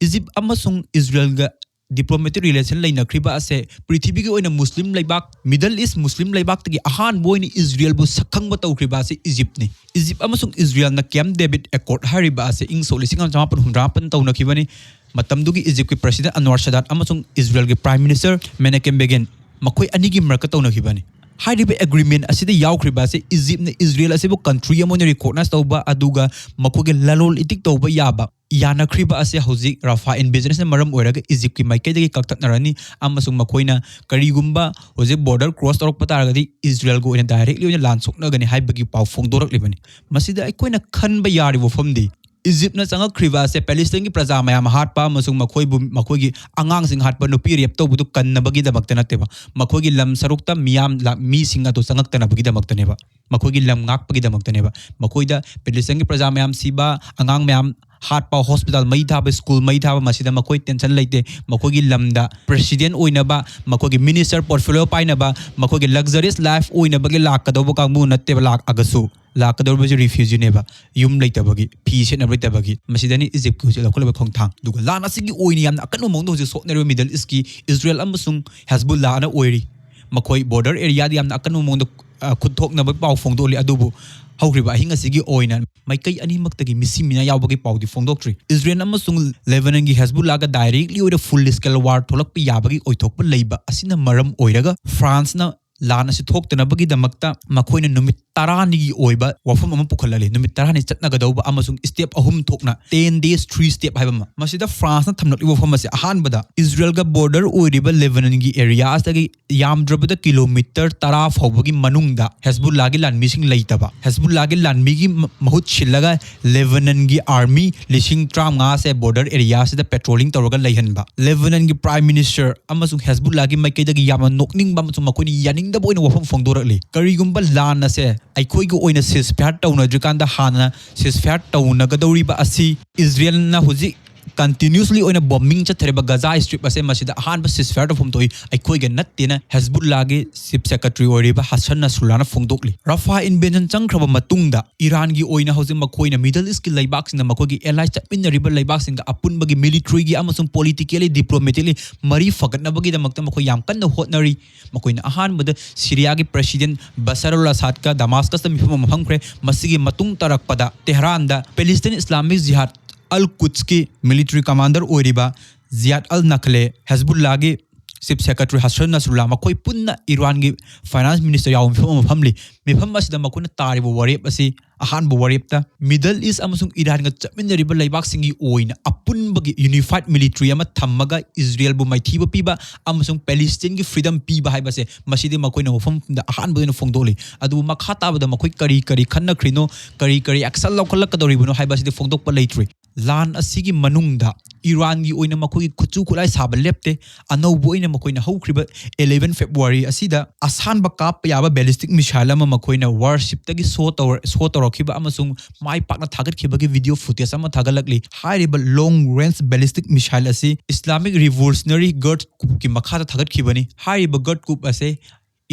ꯏꯖꯤꯞ ꯑꯃꯁꯨꯡ ꯏꯖꯔꯦꯜꯒ ꯗꯤꯄ꯭ꯂꯣꯃꯦꯇꯤꯛ ꯔꯤꯂꯦꯁꯟ ꯂꯩꯅꯈ꯭ꯔꯤꯕ ꯑꯁꯦ ꯄ꯭ꯔꯤꯊꯤꯕꯤꯒꯤ ꯑꯣꯏꯅ ꯃꯨꯁꯂꯤꯝ ꯂꯩꯕꯥꯛ, ꯃꯤꯗꯜ ꯏꯁ ꯃꯨꯁꯂꯤꯝ ꯂꯩꯕꯥꯛꯇꯒꯤ ꯑꯍꯥꯟꯕ ꯑꯣꯏꯅ ꯏꯖꯔꯦꯜꯕꯨ ꯁꯛꯈꯪꯕ ꯇꯧꯈ꯭ꯔꯤꯕ ꯑꯁꯤ ꯏꯖꯤꯞꯅꯤ꯫ ꯏꯖꯤꯞ ꯑꯃꯁꯨꯡ ꯏꯖꯔꯦꯜꯅ ꯀꯦꯝꯞ ꯗꯦꯕꯤꯠ ꯑꯦꯀꯣꯔꯗ ꯍꯥꯏꯔꯤꯕ ꯑꯁꯤ ꯏꯪ ꯁꯣꯛ ꯂꯤꯁꯤꯡ ꯑꯃ ꯆꯃꯥꯄꯟ ꯍꯨꯝꯗ꯭ꯔꯥ ꯃꯥꯄꯟ ꯇꯧꯅꯈꯤꯕꯅꯤ꯫ ꯃꯇꯝꯗꯨꯒꯤ ꯏꯖꯤꯞꯀꯤ ꯄ꯭ꯔꯁꯤꯗꯦꯟꯠ ꯑꯟꯋꯥꯔ ꯁꯥꯗꯥꯠ ꯑꯃꯁꯨꯡ ꯏꯖꯔꯦꯜꯒꯤ ꯄ꯭ꯔꯥꯏꯝ ꯃꯤꯅꯤꯁꯇꯔ ꯃꯦꯅꯦꯀꯦꯝ ꯕꯦꯒꯤꯟ ꯃꯈꯣꯏ ꯑꯅꯤꯒꯤ ꯃꯔꯛꯇ ꯇꯧꯅꯈꯤꯕꯅꯤ꯫ ꯍꯥꯏꯔꯤꯕ ꯑꯦꯒ꯭ꯔꯤꯃꯦꯟ ꯑꯁꯤꯗ ꯌꯥꯎꯈ꯭ꯔꯤꯕ ꯑꯁꯤ ꯏꯖꯤꯞꯅ ꯏꯖꯔꯦꯜ ꯑꯁꯤꯕꯨ ꯀꯟꯇ꯭ꯔꯤ ꯑꯃ ꯑꯣꯏꯅ ꯔꯤꯀꯣꯛꯅꯥꯏꯖ ꯇꯧꯕ ꯑꯗꯨꯒ ꯃꯈꯣꯏꯒꯤ ꯂꯂꯣꯟ ꯏꯇꯤꯛ ꯇꯧꯕ ꯌꯥꯕ ꯌꯥꯅꯈ꯭ꯔꯤꯕ ꯑꯁꯤ ꯍꯧꯖꯤꯛ ꯔꯐꯥ ꯏꯟ ꯕꯤꯖꯤꯅꯦꯁꯅ ꯃꯔꯝ ꯑꯣꯏꯔꯒ ꯏꯖꯤꯞꯀꯤ ꯃꯥꯏꯀꯩꯗꯒꯤ ꯀꯛꯊꯠꯅꯔꯅꯤ ꯑꯃꯁꯨꯡ ꯃꯈꯣꯏꯅ ꯀꯔꯤꯒꯨꯝꯕ ꯍꯧꯖꯤꯛ ꯕꯣꯔꯗꯔ ꯀ꯭ꯔꯣꯁ ꯇꯧꯔꯛꯄ ꯇꯥꯔꯒꯗꯤ ꯏꯖꯔꯦꯜꯒ ꯑꯣꯏꯅ ꯗꯥꯏꯔꯦꯛꯂꯤ ꯑꯣꯏꯅ ꯂꯥꯟ ꯁꯣꯛꯅꯒꯅꯤ ꯍꯥꯏꯕꯒꯤ ꯄꯥꯎ ꯐꯣꯡꯗꯣꯔꯛꯂꯤꯕꯅꯤ꯫ ꯃꯁꯤꯗ ꯑꯩꯈꯣꯏꯅ ꯈꯟꯕ ꯌꯥꯔꯤꯕ ꯋꯥꯐꯝꯗꯤ ꯏꯖꯤꯞꯅ ꯆꯪꯉꯛꯈ꯭ꯔꯤꯕ ꯑꯁꯦ ꯄꯦꯂꯤꯁꯇꯥꯏꯟꯒꯤ ꯄ꯭ꯔꯖꯥ ꯃꯌꯥꯝ ꯍꯥꯠꯄ ꯑꯃꯁꯨꯡ ꯃꯈꯣꯏꯕꯨ, ꯃꯈꯣꯏꯒꯤ ꯑꯉꯥꯡꯁꯤꯡ ꯍꯥꯠꯄ, ꯅꯨꯄꯤ ꯔꯦꯞ ꯇꯧꯕꯗꯨ ꯀꯟꯅꯕꯒꯤꯗꯃꯛꯇ ꯅꯠꯇꯦꯕ꯫ ꯃꯈꯣꯏꯒꯤ ꯂꯝ ꯁꯔꯨꯛꯇ ꯃꯤꯌꯥꯝ ꯂꯥ-, ꯃꯤꯁꯤꯡ ꯑꯗꯨ ꯆꯪꯉꯛꯇꯅꯕꯒꯤꯗꯃꯛꯇꯅꯦꯕ꯫ ꯃꯈꯣꯏꯒꯤ ꯂꯝ ꯉꯥꯛꯄꯒꯤꯗꯃꯛꯇꯅꯦꯕ꯫ ꯃꯈꯣꯏꯗ ꯄꯦꯂꯤꯁꯇꯥꯏꯟꯒꯤ ꯄ꯭ꯔꯖꯥ ꯃꯌꯥꯝ ꯁꯤꯕ, ꯑꯉꯥꯡ ꯃꯌꯥꯝ ꯍꯥꯠꯄ, ꯍꯣꯁꯄꯤꯇꯥꯜ ꯃꯩ ꯊꯥꯕ, ꯁ꯭ꯀꯨꯜ ꯃꯩ ꯊꯥꯕ, ꯃꯁꯤꯗ ꯃꯈꯣꯏ ꯇꯦꯟꯁꯟ ꯂꯩꯇꯦ꯫ ꯃꯈꯣꯏꯒꯤ ꯂꯝꯗ ꯄ꯭ꯔꯦꯁꯤꯗꯦꯟ ꯑꯣꯏꯅꯕ, ꯃꯈꯣꯏꯒꯤ ꯃꯤꯅꯤꯁꯇꯔ ꯄꯣꯔꯠꯐꯣꯂꯤꯑꯣ ꯄꯥꯏꯅꯕ, ꯃꯈꯣꯏꯒꯤ ꯂꯛꯖꯔꯤꯁ ꯂꯥꯏꯐ ꯑꯣꯏꯅꯕꯒꯤ ꯂꯥꯛꯀꯗꯧꯕ ꯀꯥꯡꯕꯨ ꯅꯠꯇꯦꯕ꯫ ꯂꯥꯛꯑꯒꯁꯨ, ꯂꯥꯛꯀꯗꯧꯔꯤꯕꯁꯤ ꯔꯤꯐ꯭ꯌꯨꯖꯤꯅꯦꯕ, ꯌꯨꯝ ꯂꯩꯇꯕꯒꯤ, ꯐꯤ ꯁꯦꯠꯅꯕ ꯂꯩꯇꯕꯒꯤ꯫ ꯃꯁꯤꯗꯅꯤ ꯏꯖꯤꯞꯀꯤ ꯍꯧꯖꯤꯛ ꯂꯧꯈꯠꯂꯤꯕ ꯈꯣꯡꯊꯥꯡ꯫ ꯑꯗꯨꯒ ꯂꯥꯟ ꯑꯁꯤꯒꯤ ꯑꯣꯏꯅ ꯌꯥꯝꯅ ꯑꯀꯟꯕ ꯃꯑꯣꯡꯗ ꯍꯧꯖꯤꯛ ꯁꯣꯛꯅꯔꯤꯕ ꯃꯤꯗꯜ ꯏꯁꯀꯤ ꯏꯖꯔꯦꯜ ꯑꯃꯁꯨꯡ ꯍꯦꯖꯕꯨꯜꯂꯥꯅ ꯑꯣꯏꯔꯤ꯫ ꯃꯈꯣꯏ ꯕꯣꯔꯗꯔ ꯑꯦꯔꯤꯌꯥꯗ ꯌꯥꯝꯅ ꯑꯀꯟꯕ ꯃꯑꯣꯡꯗ, ꯑ, ꯈꯨꯠ ꯊꯣꯛꯅꯕ ꯄꯥꯎ ꯐꯣꯡꯗꯣꯛꯂꯤ꯫ ꯑꯗꯨꯕꯨ ꯍꯧꯈ꯭ꯔꯤꯕ ꯑꯍꯤꯡ ꯑꯁꯤꯒꯤ ꯑꯣꯏꯅ ꯃꯥꯏꯀꯩ ꯑꯅꯤꯃꯛꯇꯒꯤ ꯃꯤꯁꯤ ꯃꯤꯅꯥ ꯌꯥꯎꯕꯒꯤ ꯄꯥꯎꯗꯤ ꯐꯣꯡꯗꯣꯛꯇ꯭ꯔꯤ꯫ ꯏꯖꯔꯦꯜ ꯑꯃꯁꯨꯡ ꯂꯦꯕꯅꯟꯒꯤ ꯍꯦꯖꯕꯨꯜꯂꯥꯒ ꯗꯥꯏꯔꯦꯛꯂꯤ ꯑꯣꯏꯅ ꯐꯨꯜ ꯁ꯭ꯀꯦꯜ ꯋꯥꯔ ꯊꯣꯛꯂꯛꯄ ꯌꯥꯕꯒꯤ ꯑꯣꯏꯊꯣꯛꯄ ꯂꯩꯕ ꯑꯁꯤꯅ ꯃꯔꯝ ꯑꯣꯏꯔꯒ ꯐ꯭ꯔꯥꯟꯁꯅ ꯂꯥꯟ ꯑꯁꯤ ꯊꯣꯛꯇꯅꯕꯒꯤꯗꯃꯛꯇ ꯃꯈꯣꯏꯅ ꯅꯨꯃꯤꯠ ꯇꯔꯥꯅꯤꯒꯤ ꯑꯣꯏꯕ ꯋꯥꯐꯝ ꯑꯃ ꯄꯨꯈꯠꯂꯛꯂꯤ꯫ ꯅꯨꯃꯤꯠ ꯇꯔꯥꯅꯤ ꯆꯠꯅꯒꯗꯧꯕ ꯑꯃꯁꯨꯡ ꯁ꯭ꯇꯦꯞ ꯑꯍꯨꯝ ꯊꯣꯛꯅ, ten days three step ꯍꯥꯏꯕ ꯑꯃ꯫ ꯃꯁꯤꯗ ꯐ꯭ꯔꯥꯟꯁꯅ ꯊꯝꯂꯛꯂꯤꯕ ꯋꯥꯐꯝ ꯑꯁꯤ ꯑꯍꯥꯟꯕꯗ ꯏꯖꯔꯦꯜꯒ ꯕꯣꯔꯗꯔ ꯑꯣꯏꯔꯤꯕ ꯂꯦꯕꯅꯟꯒꯤ ꯑꯦꯔꯤꯌꯥꯁꯇꯒꯤ ꯌꯥꯝꯗ꯭ꯔꯕꯗ ꯀꯤꯂꯣꯃꯤꯇꯔ ꯇꯔꯥ ꯐꯥꯎꯕꯒꯤ ꯃꯅꯨꯡꯗ ꯍꯦꯖꯕꯨꯜꯂꯥꯒꯤ ꯂꯥꯟꯃꯤꯁꯤꯡ ꯂꯩꯇꯕ, ꯍꯦꯖꯕꯨꯜꯂꯥꯒꯤ ꯂꯥꯟꯃꯤꯒꯤ ꯃ-, ꯃꯍꯨꯠ ꯁꯤꯜꯂꯒ ꯂꯦꯕꯅꯟꯒꯤ ꯑꯥꯔꯃꯤ ꯂꯤꯁꯤꯡ ꯇꯔꯥꯃꯉꯥꯁꯦ ꯕꯣꯔꯗꯔ ꯑꯦꯔꯤꯌꯥꯁꯤꯗ ꯄꯦꯇ꯭ꯔꯣꯂꯤꯡ ꯇꯧꯔꯒ ꯂꯩꯍꯟꯕ꯫ ꯂꯦꯕꯅꯟꯒꯤ ꯄ꯭ꯔꯥꯏꯝ ꯃꯤꯅꯤꯁꯇꯔ ꯑꯃꯁꯨꯡ ꯍꯦꯖꯕꯨꯜꯂꯥꯒꯤ ꯃꯥꯏꯀꯩꯗꯒꯤ ꯌꯥꯝꯅ ꯅꯣꯛꯅꯤꯡꯕ ꯑꯃꯁꯨꯡ ꯃꯈꯣꯏꯅ ꯌꯥꯅꯤꯡꯗꯕ ꯑꯣꯏꯅ ꯋꯥꯐꯝ ꯐꯣꯡꯗꯣꯔꯛꯂꯤ꯫ ꯀꯔꯤꯒꯨꯝꯕ ꯂꯥꯟ ꯑꯁꯦ ꯑꯩꯈꯣꯏꯒꯤ ꯑꯣꯏꯅ ꯁꯤꯁ ꯐꯥꯌꯔ ꯇꯧꯅꯗ꯭ꯔꯤꯀꯥꯟꯗ ꯍꯥꯟꯅ ꯁꯤꯁ ꯐꯥꯌꯔ ꯇꯧꯅꯒꯗꯧꯔꯤꯕ ꯑꯁꯤ ꯏꯖꯔꯦꯜꯅ ꯍꯧꯖꯤꯛ ꯀꯟꯇꯤꯅ꯭ꯌꯨꯁꯂꯤ ꯑꯣꯏꯅ ꯕꯣꯝꯕꯤꯡ ꯆꯠꯊꯔꯤꯕ ꯒꯖꯥ ꯁ꯭ꯇ꯭ꯔꯤꯞ ꯑꯁꯦ ꯃꯁꯤꯗ ꯑꯍꯥꯟꯕ ꯁꯤꯁ ꯐꯥꯌꯔ ꯇꯧꯐꯝ ꯊꯣꯛꯏ, ꯑꯩꯈꯣꯏꯒ ꯅꯠꯇꯦꯅ ꯍꯦꯖꯕꯨꯜꯂꯥꯒꯤ ꯆꯤꯐ ꯁꯦꯀ꯭ꯔꯦꯇꯔꯤ ꯑꯣꯏꯔꯤꯕ ꯍꯁꯟ ꯅꯁꯔꯨꯜꯂꯥꯅ ꯐꯣꯡꯗꯣꯛꯂꯤ꯫ ꯔꯐꯥ ꯏꯟꯚꯦꯖꯟ ꯆꯪꯈ꯭ꯔꯕ ꯃꯇꯨꯡꯗ ꯏꯔꯥꯟꯒꯤ ꯑꯣꯏꯅ ꯍꯧꯖꯤꯛ ꯃꯈꯣꯏꯅ ꯃꯤꯗꯜ ꯏꯁꯀꯤ ꯂꯩꯕꯥꯛꯁꯤꯡꯗ ꯃꯈꯣꯏꯒꯤ ꯑꯦꯂꯥꯏ ꯆꯠꯃꯤꯟꯅꯔꯤꯕ ꯂꯩꯕꯥꯛꯁꯤꯡꯗ ꯑꯄꯨꯟꯕꯒꯤ ꯃꯤꯂꯤꯇꯔꯤꯒꯤ ꯑꯃꯁꯨꯡ ꯄꯣꯂꯤꯇꯤꯀꯦꯜꯂꯤ, ꯗꯤꯄ꯭ꯂꯣꯃꯦꯇꯤꯛꯂꯤ ꯃꯔꯤ ꯐꯒꯠꯅꯕꯒꯤꯗꯃꯛꯇ ꯃꯈꯣꯏ ꯌꯥꯝ ꯀꯟꯅ ꯍꯣꯠꯅꯔꯤ꯫ ꯃꯈꯣꯏꯅ ꯑꯍꯥꯟꯕꯗ ꯁꯤꯔꯤꯌꯥꯒꯤ ꯄ꯭ꯔꯦꯁꯤꯗꯦꯟ ꯕꯁꯥꯔ ꯑꯜ ꯑꯁꯥꯗꯀ ꯗꯃꯥꯁꯀꯁꯇ ꯃꯤꯐꯝ ꯑꯃ ꯐꯝꯈ꯭ꯔꯦ꯫ ꯃꯁꯤꯒꯤ ꯃꯇꯨꯡ ꯇꯥꯔꯛꯄꯗ ꯇꯦꯍꯔꯥꯟꯗ ꯄꯦꯂꯤꯁꯇꯤꯟ ꯏꯁꯂꯥꯃꯤꯛ ꯖꯤꯍꯥꯗ ꯑꯜ ꯀꯨꯠꯁꯀꯤ ꯃꯤꯂꯤꯇꯔꯤ ꯀꯃꯥꯟꯗꯔ ꯑꯣꯏꯔꯤꯕ ꯖꯤꯌꯥꯗ ꯑꯜ ꯅꯈꯂꯦ, ꯍꯦꯖꯕꯨꯜꯂꯥꯒꯤ ꯆꯤꯐ ꯁꯦꯀ꯭ꯔꯦꯇꯔꯤ ꯍꯁꯟ ꯅꯁꯔꯨꯜꯂꯥ, ꯃꯈꯣꯏ ꯄꯨꯟꯅ ꯏꯔꯥꯟꯒꯤ ꯐꯥꯏꯅꯥꯟꯁ ꯃꯤꯅꯤꯁꯇꯔ ꯌꯥꯎꯕ ꯃꯤꯐꯝ ꯑꯃ ꯐꯝꯂꯤ꯫ ꯃꯤꯐꯝ ꯑꯁꯤꯗ ꯃꯈꯣꯏꯅ ꯇꯥꯔꯤꯕ ꯋꯥꯔꯦꯞ ꯑꯁꯤ ꯑꯍꯥꯟꯕ ꯋꯥꯔꯦꯞꯇ ꯃꯤꯗꯜ ꯏꯁ ꯑꯃꯁꯨꯡ ꯏꯔꯥꯟꯒ ꯆꯠꯃꯤꯟꯅꯔꯤꯕ ꯂꯩꯕꯥꯛꯁꯤꯡꯒꯤ ꯑꯣꯏꯅ ꯑꯄꯨꯟꯕꯒꯤ ꯌꯨꯅꯤꯐꯥꯏꯠ ꯃꯤꯂꯤꯇ꯭ꯔꯤ ꯑꯃ ꯊꯝꯃꯒ ꯏꯖꯔꯦꯜꯕꯨ ꯃꯥꯏꯊꯤꯕ ꯄꯤꯕ ꯑꯃꯁꯨꯡ ꯄꯦꯂꯤꯁꯇꯤꯟꯒꯤ ꯐ꯭ꯔꯤꯗꯝ ꯄꯤꯕ ꯍꯥꯏꯕꯁꯦ, ꯃꯁꯤꯗꯤ ꯃꯈꯣꯏꯅ ꯋꯥꯐꯝꯗ ꯑꯍꯥꯟꯕ ꯑꯣꯏꯅ ꯐꯣꯡꯗꯣꯛꯂꯤ꯫ ꯑꯗꯨꯕꯨ ꯃꯈꯥ ꯇꯥꯕꯗ ꯃꯈꯣꯏ ꯀꯔꯤ ꯀꯔꯤ ꯈꯟꯅꯈ꯭ꯔꯤꯅꯣ, ꯀꯔꯤ ꯀꯔꯤ ꯑꯦꯛꯁꯟ ꯂꯧꯈꯠꯂꯛꯀꯗꯧꯔꯤꯕꯅꯣ ꯍꯥꯏꯕꯁꯤꯗꯤ ꯐꯣꯡꯗꯣꯛꯄ ꯂꯩꯇ꯭ꯔꯤ꯫ ꯂꯥꯟ ꯑꯁꯤꯒꯤ ꯃꯅꯨꯡꯗ ꯏꯔꯥꯟꯒꯤ ꯑꯣꯏꯅ ꯃꯈꯣꯏꯒꯤ ꯈꯨꯠꯁꯨ ꯈꯨꯠꯂꯥꯏ ꯁꯥꯕ ꯂꯦꯞꯇꯦ꯫ ꯑꯅꯧꯕ ꯑꯣꯏꯅ ꯃꯈꯣꯏꯅ ꯍꯧꯈ꯭ꯔꯤꯕ eleven February ꯑꯁꯤꯗ ꯑꯁꯥꯟꯕ ꯀꯥꯞꯄ ꯌꯥꯕ ballistic missile ꯑꯃ ꯃꯈꯣꯏꯅ warshipꯇꯒꯤ ꯁꯣ ꯇꯧꯔ-, ꯁꯣ ꯇꯧꯔꯛꯈꯤꯕ ꯑꯃꯁꯨꯡ ꯃꯥꯏ ꯄꯥꯛꯅ ꯊꯥꯒꯠꯈꯤꯕꯒꯤ video footage ꯑꯃ ꯊꯥꯒꯠꯂꯛꯂꯤ꯫ ꯍꯥꯏꯔꯤꯕ long range ballistic missile ꯑꯁꯤ Islamic Revolutionary Guard groupꯀꯤ ꯃꯈꯥꯗ ꯊꯥꯒꯠꯈꯤꯕꯅꯤ꯫ ꯍꯥꯏꯔꯤꯕ guard group ꯑꯁꯦ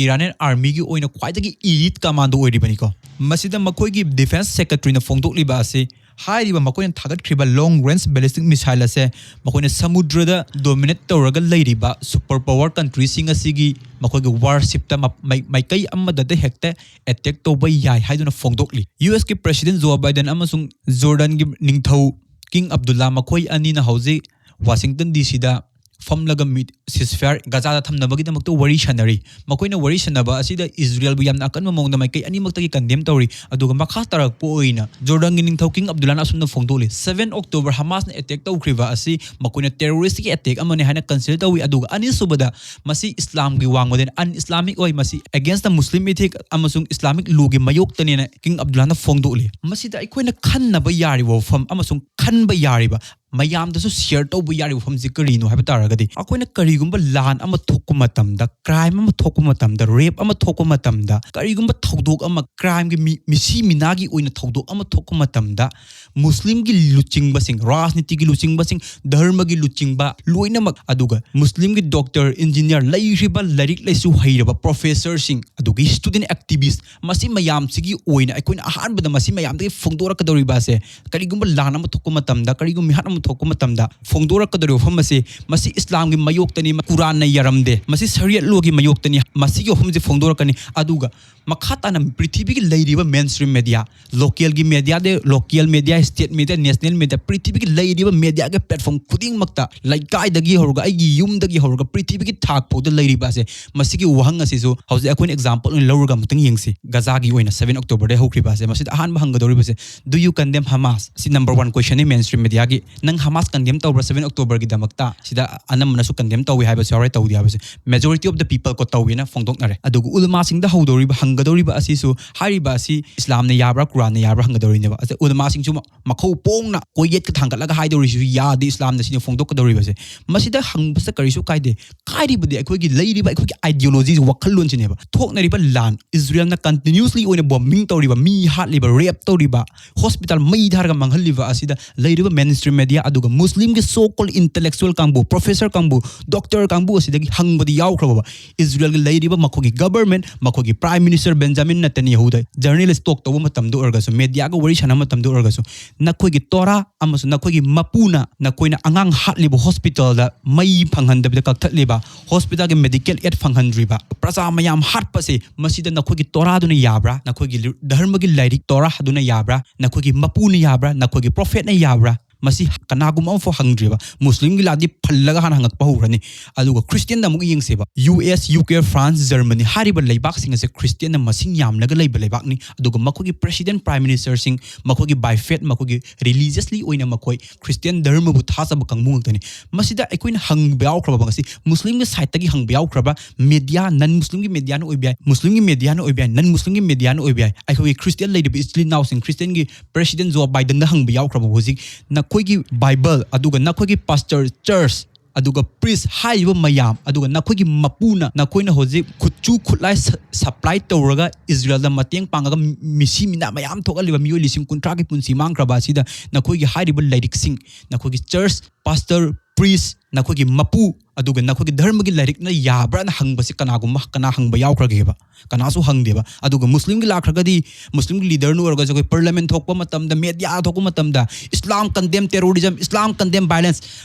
Iranian armyꯒꯤ ꯑꯣꯏꯅ ꯈ꯭ꯋꯥꯏꯗꯒꯤ elite commando ꯑꯣꯏꯔꯤꯕꯅꯤꯀꯣ꯫ ꯃꯁꯤꯗ ꯃꯈꯣꯏꯒꯤ defence secretaryꯅ ꯐꯣꯡꯗꯣꯛꯂꯤꯕ ꯑꯁꯤ, ꯍꯥꯏꯔꯤꯕ ꯃꯈꯣꯏꯅ ꯊꯥꯒꯠꯈ꯭ꯔꯤꯕ long range ballistic missile ꯑꯁꯦ ꯃꯈꯣꯏꯅ ꯁꯃꯨꯗ꯭ꯔꯗ dominate ꯇꯧꯔꯒ ꯂꯩꯔꯤꯕ super power countryꯁꯤꯡ ꯑꯁꯤꯒꯤ ꯃꯈꯣꯏꯒꯤ warshipꯇ ꯃ-, ꯃꯥꯏ-, ꯃꯥꯏꯀꯩ ꯑꯃꯗꯗ ꯍꯦꯛꯇ attack ꯇꯧꯕ ꯌꯥꯏ ꯍꯥꯏꯗꯨꯅ ꯐꯣꯡꯗꯣꯛꯂꯤ꯫ USꯀꯤ President Joe Biden ꯑꯃꯁꯨꯡ ꯖꯣꯔꯗꯟꯒꯤ ꯅꯤꯡꯊꯧ King Abdullah ꯃꯈꯣꯏ ꯑꯅꯤꯅ ꯍꯧꯖꯤꯛ Washington DCꯗ ꯐꯝꯂꯒ ceasefire ꯒꯖꯥꯗ ꯊꯝꯅꯕꯒꯤꯗꯃꯛꯇ ꯋꯥꯔꯤ ꯁꯥꯟꯅꯔꯤ꯫ ꯃꯈꯣꯏꯅ ꯋꯥꯔꯤ ꯁꯥꯟꯅꯕ ꯑꯁꯤꯗ ꯏꯖꯔꯦꯜꯕꯨ ꯌꯥꯝꯅ ꯑꯀꯟꯕ ꯃꯑꯣꯡꯗ ꯃꯥꯏꯀꯩ ꯑꯅꯤꯃꯛꯇꯒꯤ condemn ꯇꯧꯔꯤ꯫ ꯑꯗꯨꯒ ꯃꯈꯥ ꯇꯥꯔꯛꯄ ꯑꯣꯏꯅ ꯖꯣꯔꯗꯟꯒꯤ ꯅꯤꯡꯊꯧ King Abdullahꯅ ꯑꯁꯨꯝꯅ ꯐꯣꯡꯗꯣꯛꯂꯤ, seven October Hamasꯅ attack ꯇꯧꯈ꯭ꯔꯤꯕ ꯑꯁꯤ ꯃꯈꯣꯏꯅ terroristꯀꯤ attack ꯑꯃꯅꯤ ꯍꯥꯏꯅ consider ꯇꯧꯏ꯫ ꯑꯗꯨꯒ ꯑꯅꯤꯁꯨꯕꯗ ꯃꯁꯤ ꯏꯁꯂꯥꯝꯒꯤ ꯋꯥꯡꯃꯗꯩꯅ, un-Islamic ꯑꯣꯏ, ꯃꯁꯤ against the Muslim ethic ꯑꯃꯁꯨꯡ Islamic lawꯒꯤ ꯃꯥꯌꯣꯛꯇꯅꯦꯅ King Abdullahꯅ ꯐꯣꯡꯗꯣꯛꯂꯤ꯫ ꯃꯁꯤꯗ ꯑꯩꯈꯣꯏꯅ ꯈꯟꯅꯕ ꯌꯥꯔꯤꯕ ꯋꯥꯐꯝ ꯑꯃꯁꯨꯡ ꯈꯟꯕ ꯌꯥꯔꯤꯕ, ꯃꯌꯥꯝꯗꯁꯨ share ꯇꯧꯕ ꯌꯥꯔꯤꯕ ꯋꯥꯐꯝꯁꯤ ꯀꯔꯤꯅꯣ ꯍꯥꯏꯕ ꯇꯥꯔꯒꯗꯤ, ꯑꯩꯈꯣꯏꯅ ꯀꯔꯤꯒꯨꯝꯕ ꯂꯥꯟ ꯑꯃ ꯊꯣꯛꯄ ꯃꯇꯝꯗ, crime ꯑꯃ ꯊꯣꯛꯄ ꯃꯇꯝꯗ, rape ꯑꯃ ꯊꯣꯛꯄ ꯃꯇꯝꯗ, ꯀꯔꯤꯒꯨꯝꯕ ꯊꯧꯗꯣꯛ ꯑꯃ, crimeꯒꯤ ꯃꯤ-, ꯃꯤꯁꯤ ꯃꯤꯅꯥꯒꯤ ꯑꯣꯏꯅ ꯊꯧꯗꯣꯛ ꯑꯃ ꯊꯣꯛꯄ ꯃꯇꯝꯗ, ꯃꯨꯁꯂꯤꯝꯒꯤ ꯂꯨꯆꯤꯡꯕꯁꯤꯡ, ꯔꯥꯖꯅꯤꯇꯤꯒꯤ ꯂꯨꯆꯤꯡꯕꯁꯤꯡ, ꯙꯔꯃꯒꯤ ꯂꯨꯆꯤꯡꯕ ꯂꯣꯏꯅꯃꯛ, ꯑꯗꯨꯒ ꯃꯨꯁꯂꯤꯝꯒꯤ doctor, engineer, ꯂꯩꯔꯤꯕ ꯂꯥꯏꯔꯤꯛ ꯂꯥꯏꯁꯨ ꯍꯩꯔꯕ professorꯁꯤꯡ, ꯑꯗꯨꯒꯤ student activist, ꯃꯁꯤ ꯃꯌꯥꯝꯁꯤꯒꯤ ꯑꯣꯏꯅ ꯑꯩꯈꯣꯏꯅ ꯑꯍꯥꯟꯕꯗ ꯃꯁꯤ ꯃꯌꯥꯝꯗꯒꯤ ꯐꯣꯡꯗꯣꯔꯛꯀꯗꯧꯔꯤꯕ ꯑꯁꯦ, ꯀꯔꯤꯒꯨꯝꯕ ꯂꯥꯟ ꯑꯃ ꯊꯣꯛꯄ ꯃꯇꯝꯗ, ꯀꯔꯤꯒꯨꯝꯕ ꯃꯤꯍꯥꯠ ꯑꯃ ꯊꯣꯛꯄ ꯃꯇꯝꯗ ꯐꯣꯡꯗꯣꯔꯛꯀꯗꯧꯔꯤꯕ ꯋꯥꯐꯝ ꯑꯁꯤ, ꯃꯁꯤ ꯏꯁꯂꯥꯝꯒꯤ ꯃꯥꯌꯣꯛꯇꯅꯤ, ꯀꯨꯔꯥꯟꯅ ꯌꯥꯔꯝꯗꯦ, ꯃꯁꯤ ꯁꯔꯤꯌꯠ ꯂꯣꯒꯤ ꯃꯥꯌꯣꯛꯇꯅꯤ, ꯃꯁꯤꯒꯤ ꯋꯥꯐꯝꯁꯤ ꯐꯣꯡꯗꯣꯔꯛꯀꯅꯤ꯫ ꯑꯗꯨꯒ ꯃꯈꯥ ꯇꯥꯅ ꯄ꯭ꯔꯤꯊꯤꯕꯤꯒꯤ ꯂꯩꯔꯤꯕ ꯃꯦꯟ ꯁ꯭ꯇ꯭ꯔꯤꯝ ꯃꯦꯗꯤꯌꯥ, ꯂꯣꯀꯦꯜꯒꯤ ꯃꯦꯗꯤꯌꯥꯗ, local media, state media, national media, ꯄ꯭ꯔꯤꯊꯤꯕꯤꯒꯤ ꯂꯩꯔꯤꯕ ꯃꯦꯗꯤꯌꯥꯒꯤ ꯄ꯭ꯂꯦꯠꯐꯣꯝ ꯈꯨꯗꯤꯡꯃꯛꯇ, ꯂꯩꯀꯥꯏꯗꯒꯤ ꯍꯧꯔꯒ, ꯑꯩꯒꯤ ꯌꯨꯝꯗꯒꯤ ꯍꯧꯔꯒ ꯄ꯭ꯔꯤꯊꯤꯕꯤꯒꯤ ꯊꯥꯛ ꯐꯥꯎꯗ ꯂꯩꯔꯤꯕ ꯑꯁꯦ, ꯃꯁꯤꯒꯤ ꯋꯥꯍꯪ ꯑꯁꯤꯁꯨ ꯍꯧꯖꯤꯛ ꯑꯩꯈꯣꯏꯅ ꯑꯦꯛꯖꯥꯝꯄꯜ ꯑꯣꯏꯅ ꯂꯧꯔꯒ ꯑꯃꯨꯛꯇꯪ ꯌꯦꯡꯁꯤ꯫ ꯒꯖꯥꯒꯤ ꯑꯣꯏꯅ ꯁꯚꯦꯟ ꯑꯣꯛꯇꯣꯕꯔꯗ ꯍꯧꯈ꯭ꯔꯤꯕ ꯑꯁꯦ, ꯃꯁꯤꯗ ꯑꯍꯥꯟꯕ ꯍꯪꯒꯗꯧꯔꯤꯕꯁꯦ, "Do you condemn Hamas?" ꯁꯤ ꯅꯝꯕꯔ ꯋꯥꯟ ꯀꯣꯏꯁꯟꯅꯤ ꯃꯦꯟ ꯁ꯭ꯇ꯭ꯔꯤꯝ ꯃꯦꯗꯤꯌꯥꯒꯤ꯫ "ꯅꯪ ꯍꯃꯥꯁ ꯀꯟꯗꯦꯝ ꯇꯧꯕ꯭ꯔꯥ ꯁꯚꯦꯟ ꯑꯣꯛꯇꯣꯕꯔꯒꯤꯗꯃꯛꯇ?" ꯁꯤꯗ ꯑꯅꯝꯕꯅꯁꯨ ꯀꯟꯗꯦꯝ ꯇꯧꯏ ꯍꯥꯏꯕꯁꯨ ꯌꯥꯎꯔꯦ, ꯇꯧꯗꯦ ꯍꯥꯏꯕꯁꯦ꯫ Majority of the people ꯀꯣ ꯇꯧꯏꯅ ꯐꯣꯡꯗꯣꯛꯅꯔꯦ꯫ ꯑꯗꯨꯒ ꯎꯂꯃꯥꯁꯤꯡꯗ ꯍꯧꯗꯧꯔꯤꯕ, ꯍꯪꯒꯗꯧꯔꯤꯕ ꯑꯁꯤꯁꯨ, ꯍꯥꯏꯔꯤꯕ ꯑꯁꯤ ꯏꯁꯂꯥꯝꯅ ꯌꯥꯕ꯭ꯔꯥ, ꯀꯨꯔꯥꯟꯅ ꯌꯥꯕ꯭ꯔꯥ ꯍꯪꯒꯗꯧꯔꯤꯅꯦꯕ꯫ ꯑꯗ ꯎꯂꯃꯥꯁꯤꯡꯁꯨ ꯃ-, ꯃꯈꯧ ꯄꯣꯡꯅ ꯀꯣꯏꯌꯦꯠꯀ ꯊꯥꯡꯒꯠꯂꯒ ꯍꯥꯏꯗꯧꯔꯤꯁꯤꯁꯨ ꯌꯥꯗꯦ, ꯏꯁꯂꯥꯝꯅ ꯁꯤꯅ ꯐꯣꯡꯗꯣꯛꯀꯗꯧꯔꯤꯕꯁꯦ꯫ ꯃꯁꯤꯗ ꯍꯪꯕꯁꯤꯗ ꯀꯔꯤꯁꯨ ꯀꯥꯏꯗꯦ꯫ ꯀꯥꯏꯔꯤꯕꯗꯤ ꯑꯩꯈꯣꯏꯒꯤ ꯂꯩꯔꯤꯕ ꯑꯩꯈꯣꯏꯒꯤ ideology, ꯋꯥꯈꯜꯂꯣꯟꯁꯤꯅꯦꯕ꯫ ꯊꯣꯛꯅꯔꯤꯕ ꯂꯥꯟ, ꯏꯖꯔꯦꯜꯅ continuously ꯑꯣꯏꯅ ꯕꯣꯝꯕꯤꯡ ꯇꯧꯔꯤꯕ, ꯃꯤ ꯍꯥꯠꯂꯤꯕ, ꯔꯦꯞ ꯇꯧꯔꯤꯕ, ꯍꯣꯁꯄꯤꯇꯥꯜ ꯃꯩ ꯊꯥꯔꯒ ꯃꯥꯡꯍꯜꯂꯤꯕ ꯑꯁꯤꯗ ꯂꯩꯔꯤꯕ ꯃꯦꯟ ꯁ꯭ꯇ꯭ꯔꯤꯝ ꯃꯦꯗꯤꯌꯥ, ꯑꯗꯨꯒ ꯃꯨꯁꯂꯤꯝꯒꯤ so called intellectual ꯀꯥꯡꯕꯨ, ꯄ꯭ꯔꯣꯐꯦꯁꯔ ꯀꯥꯡꯕꯨ, ꯗꯣꯛꯇꯔ ꯀꯥꯡꯕꯨ ꯑꯁꯤꯗꯒꯤ ꯍꯪꯕꯗꯤ ꯌꯥꯎꯈ꯭ꯔꯕꯕ? ꯏꯖꯔꯦꯜꯒꯤ ꯂꯩꯔꯤꯕ ꯃꯈꯣꯏꯒꯤ ꯒꯕꯔꯃꯦꯟ, ꯃꯈꯣꯏꯒꯤ ꯄ꯭ꯔꯥꯏꯝ ꯃꯤꯅꯤꯁꯇꯔ ꯕꯦꯟꯖꯥꯃꯤꯟ ꯅꯦꯇꯟꯌꯥꯍꯨꯗ ꯖꯔꯅꯦꯂꯤꯁ ꯇꯣꯛ ꯇꯧꯕ ꯃꯇꯝꯗ ꯑꯣꯏꯔꯒꯁꯨ, ꯃꯦꯗꯤꯌꯥꯒ ꯋꯥꯔꯤ ꯁꯥꯟꯅꯕ ꯃꯇꯝꯗ ꯑꯣꯏꯔꯒꯁꯨ, ꯅꯈꯣꯏꯒꯤ ꯇꯣꯔꯥ ꯑꯃꯁꯨꯡ ꯅꯈꯣꯏꯒꯤ ꯃꯄꯨꯅ ꯅꯈꯣꯏꯅ ꯑꯉꯥꯡ ꯍꯥꯠꯂꯤꯕ ꯍꯣꯁꯄꯤꯇꯥꯜꯗ ꯃꯩ ꯐꯪꯍꯟꯗꯕꯤꯗ ꯀꯛꯊꯠꯂꯤꯕ, ꯍꯣꯁꯄꯤꯇꯥꯜꯒꯤ ꯃꯦꯗꯤꯀꯦꯜ ꯑꯦꯗ ꯐꯪꯍꯟꯗ꯭ꯔꯤꯕ, ꯄ꯭ꯔꯖꯥ ꯃꯌꯥꯝ ꯍꯥꯠꯄꯁꯦ, ꯃꯁꯤꯗ ꯅꯈꯣꯏꯒꯤ ꯇꯣꯔꯥꯗꯨꯅ ꯌꯥꯕ꯭ꯔꯥ? ꯅꯈꯣꯏꯒꯤ ꯂꯤ-, ꯙꯔꯃꯒꯤ ꯂꯥꯏꯔꯤꯛ ꯇꯣꯔꯥ ꯑꯗꯨꯅ ꯌꯥꯕ꯭ꯔꯥ? ꯅꯈꯣꯏꯒꯤ ꯃꯄꯨꯅ ꯌꯥꯕ꯭ꯔꯥ? ꯅꯈꯣꯏꯒꯤ ꯄ꯭ꯔꯣꯐꯦꯠꯅ ꯌꯥꯕ꯭ꯔꯥ? ꯃꯁꯤ ꯀꯅꯥꯒꯨꯝꯕ ꯑꯃꯐꯥꯎ ꯍꯪꯗ꯭ꯔꯤꯕ꯫ ꯃꯨꯁꯂꯤꯝꯒꯤ ꯂꯥꯗꯤ ꯐꯜꯂꯒ ꯍꯥꯟꯅ ꯍꯪꯉꯛꯄ ꯍꯧꯔꯅꯤ꯫ ꯑꯗꯨꯒ ꯈ꯭ꯔꯤꯁꯇꯤꯌꯟꯗ ꯑꯃꯨꯛ ꯌꯦꯡꯁꯦꯕ꯫ U S, U K, France, Germany ꯍꯥꯏꯔꯤꯕ ꯂꯩꯕꯥꯛꯁꯤꯡ ꯑꯁꯦ ꯈ꯭ꯔꯤꯁꯇꯤꯌꯟꯅ ꯃꯁꯤꯡ ꯌꯥꯝꯂꯒ ꯂꯩꯕ ꯂꯩꯕꯥꯛꯅꯤ꯫ ꯑꯗꯨꯒ ꯃꯈꯣꯏꯒꯤ ꯄ꯭ꯔꯦꯁꯤꯗꯦꯟ, ꯄ꯭ꯔꯥꯏꯝ ꯃꯤꯅꯤꯁꯇꯔꯁꯤꯡ, ꯃꯈꯣꯏꯒꯤ by faith, ꯃꯈꯣꯏꯒꯤ ꯔꯤꯂꯤꯖꯁꯂꯤ ꯑꯣꯏꯅ ꯃꯈꯣꯏ ꯈ꯭ꯔꯤꯁꯇꯤꯌꯟ ꯙꯔꯃꯕꯨ ꯊꯥꯖꯕ ꯀꯥꯡꯕꯨ ꯉꯥꯛꯇꯅꯤ꯫ ꯃꯁꯤꯗ ꯑꯩꯈꯣꯏꯅ ꯍꯪꯕ ꯌꯥꯎꯈ꯭ꯔꯕ, ꯉꯁꯤ ꯃꯨꯁꯂꯤꯝꯒꯤ ꯁꯥꯏꯠꯇꯒꯤ ꯍꯪꯕ ꯌꯥꯎꯈ꯭ꯔꯕ, ꯃꯦꯗꯤꯌꯥ, ꯅꯟ ꯃꯨꯁꯂꯤꯝꯒꯤ ꯃꯦꯗꯤꯌꯥꯅ ꯑꯣꯏꯕ ꯌꯥꯏ, ꯃꯨꯁꯂꯤꯝꯒꯤ ꯃꯦꯗꯤꯌꯥꯅ ꯑꯣꯏꯕ ꯌꯥꯏ, ꯅꯟ ꯃꯨꯁꯂꯤꯝꯒꯤ ꯃꯦꯗꯤꯌꯥꯅ ꯑꯣꯏꯕ ꯌꯥꯏ, ꯑꯩꯈꯣꯏꯒꯤ ꯈ꯭ꯔꯤꯁꯇꯤꯌꯟ ꯂꯩꯔꯤꯕ ꯏꯆꯤꯜ ꯏꯅꯥꯎꯁꯤꯡ, ꯈ꯭ꯔꯤꯁꯇꯤꯌꯟꯒꯤ ꯄ꯭ꯔꯦꯁꯤꯗꯦꯟ ꯖꯣ ꯕꯥꯏꯗꯟꯗ ꯍꯪꯕ ꯌꯥꯎꯈ꯭ꯔꯕ, ꯍꯧꯖꯤꯛ ꯅꯈꯣꯏꯒꯤ ꯕꯥꯏꯕꯜ, ꯑꯗꯨꯒ ꯅꯈꯣꯏꯒꯤ ꯄꯥꯁꯇꯔ, ꯆꯔꯆ, ꯑꯗꯨꯒ ꯄ꯭ꯔꯤꯁ ꯍꯥꯏꯔꯤꯕ ꯃꯌꯥꯝ, ꯑꯗꯨꯒ ꯅꯈꯣꯏꯒꯤ ꯃꯄꯨꯅ ꯅꯈꯣꯏꯅ ꯍꯧꯖꯤꯛ ꯈꯨꯠꯁꯨ ꯈꯨꯠꯂꯥꯏ ꯁ-, ꯁꯄ꯭ꯂꯥꯏ ꯇꯧꯔꯒ ꯏꯖꯔꯦꯜꯗ ꯃꯇꯦꯡ ꯄꯥꯡꯉꯒ ꯃꯤꯁꯤ ꯃꯤꯅꯥ ꯃꯌꯥꯝ ꯊꯣꯛꯍꯜꯂꯤꯕ, ꯃꯤꯑꯣꯏ ꯂꯤꯁꯤꯡ ꯀꯨꯟꯊ꯭ꯔꯥꯒꯤ ꯄꯨꯟꯁꯤ ꯃꯥꯡꯈ꯭ꯔꯕ ꯑꯁꯤꯗ ꯅꯈꯣꯏꯒꯤ ꯍꯥꯏꯔꯤꯕ ꯂꯥꯏꯔꯤꯛꯁꯤꯡ, ꯅꯈꯣꯏꯒꯤ ꯆꯔꯆ, ꯄꯥꯁꯇꯔ, ꯄ꯭ꯔꯤꯁ, ꯅꯈꯣꯏꯒꯤ ꯃꯄꯨ ꯑꯗꯨꯒ ꯅꯈꯣꯏꯒꯤ ꯙꯔꯃꯒꯤ ꯂꯥꯏꯔꯤꯛꯅ ꯌꯥꯕ꯭ꯔꯥꯅ ꯍꯪꯕꯁꯤ ꯀꯅꯥꯒꯨꯝꯕ ꯀꯅꯥ ꯍꯪꯕ ꯌꯥꯎꯈ꯭ꯔꯒꯦꯕ? ꯀꯅꯥꯁꯨ ꯍꯪꯗꯦꯕ꯫ ꯑꯗꯨꯒ ꯃꯨꯁꯂꯤꯝꯒꯤ ꯂꯥꯛꯈ꯭ꯔꯒꯗꯤ ꯃꯨꯁꯂꯤꯝꯒꯤ ꯂꯤꯗꯔꯅ ꯑꯣꯏꯔꯒꯁꯨ ꯑꯩꯈꯣꯏ ꯄꯥꯔꯂꯤꯌꯥꯃꯦꯟ ꯊꯣꯛꯄ ꯃꯇꯝꯗ, ꯃꯦꯗꯤꯌꯥ ꯊꯣꯛꯄ ꯃꯇꯝꯗ, "Islam condemn terrorism, Islam condemn violence"꯫